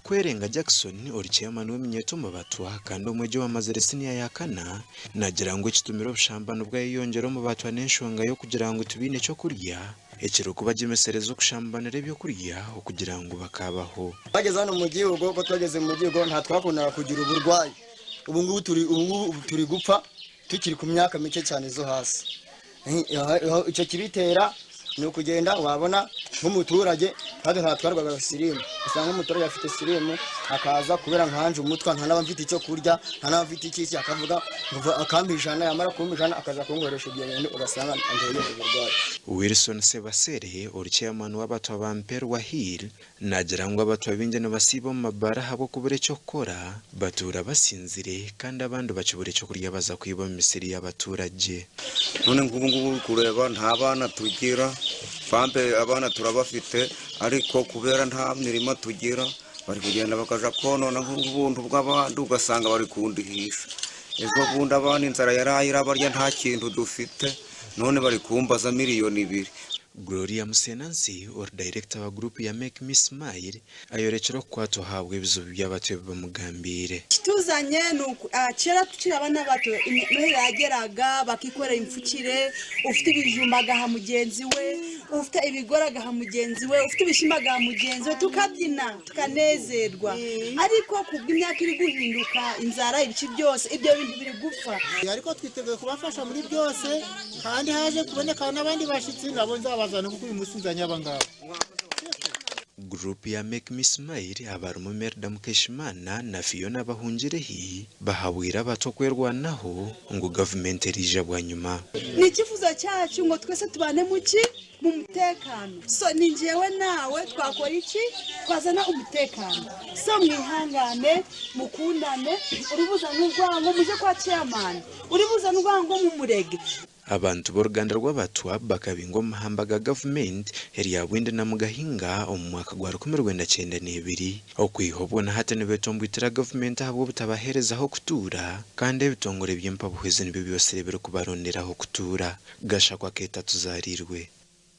Kwerenga Jackson ori chairman w'eminyeeto omu Batwa kandi omwegi owamazire siniya ya kana naagira ngu ekitumire obushambani bwayeyongyera omu Batwa n'enshonga y'okugira ngu tibaine ky'okurya ekirikubagyemesereza okushambanira ebyokurya okugira ngu bakaabaho. Twageze hano omu gihugu, obu twageze omu gihugu ntatwakundaga kugira oburwayi obu ngubu turi obu ngubu turi gupfa tukiri ku myaka mikye cyane zo hasi. Icyo kibitera ni ukugenda wabona nk'umuturage kandi ntatwarwaga sirimu usanga umuturage afite sirimu akaza kubera nkanje umutwa nta naba mfite icyo kurya nta naba mfite iki akavuga akampa ijana yamara kumpa ijana akaza kunkoresha ibyo bintu ugasanga anteye uburwayi. Wilson Sebasere ori chairman w'abatwa ba Mperwa Hill Naagira ngu abatwa baingi nibasiiba omu mabaara ahabw'okubura eky'okukora, batuura basinzire kandi abandi bakibura eky'okurya baza kwiba omu misiri y'abaturage. None nk'ubu ngubu ori kureeba nta baana tugira, bambe abaana turabafite ariko kubera nta mirimo tugira bari kugyenda bakaja kwonona nk'obuntu bw'abandi ogasanga bari kundihiisha. Ejo obundi abaana enjara yaraaye erabarya nta kintu dufite none bari kumbaza miriyoni ibiri. Gloria Musenansi ori dayirekita wa guruupu ya Make Me Smile ayorekire okukwatwaho ahabw'ebizibu by'abato ebi bamugambiire. Kituzanye nuku kera tukiri abana bato noheri yageraga bakikorera enfukire, ufite ibijumba agaha mugenzi we, ufite ebigori agaha mugenzi we, ufite ebishimbo agaha mugenzi we, tukabyina tukanezerwa ariko kubw'emyaka eri guhinduka inzara ebiki byose ebyo bintu biri gufa. Ariko twiteguye kubafasha muri byose kandi haje kuboneka n'abandi bashyitsi nabo nzabazana kuko uyu munsi nzanye aba ngaba. Guruupu ya Make Me Smile abarimu Melda Mukeshimana na Fiona Bahungirehi bahabwire abato kwerwanaho ngu gavumenti eriija bwanyima. Ni ekifuzo kyacu ngu twese tubane mu ki? Mu mutekano. So ni njyewe nawe twakora iki? Twazana umutekano. So mwihangane, mukundane, uribuzana urwango muje kwa chairman, uribuzana urwango mumurege. Abantu b'oruganda rw'Abatwa bakabingwa omu mahamba ga gavumenti erya Bwindi na Mugahinga omu mwaka gwa 1992. Okwiha obwo na hati nibetomboitira gavumenti ahabw'obutabaheereza ah'okutuura kandi ebitongore by'empabuhwezi nibyo byosire birikubarondera ah'okutuura. Gashakwa Keeta Tuzaariirwe.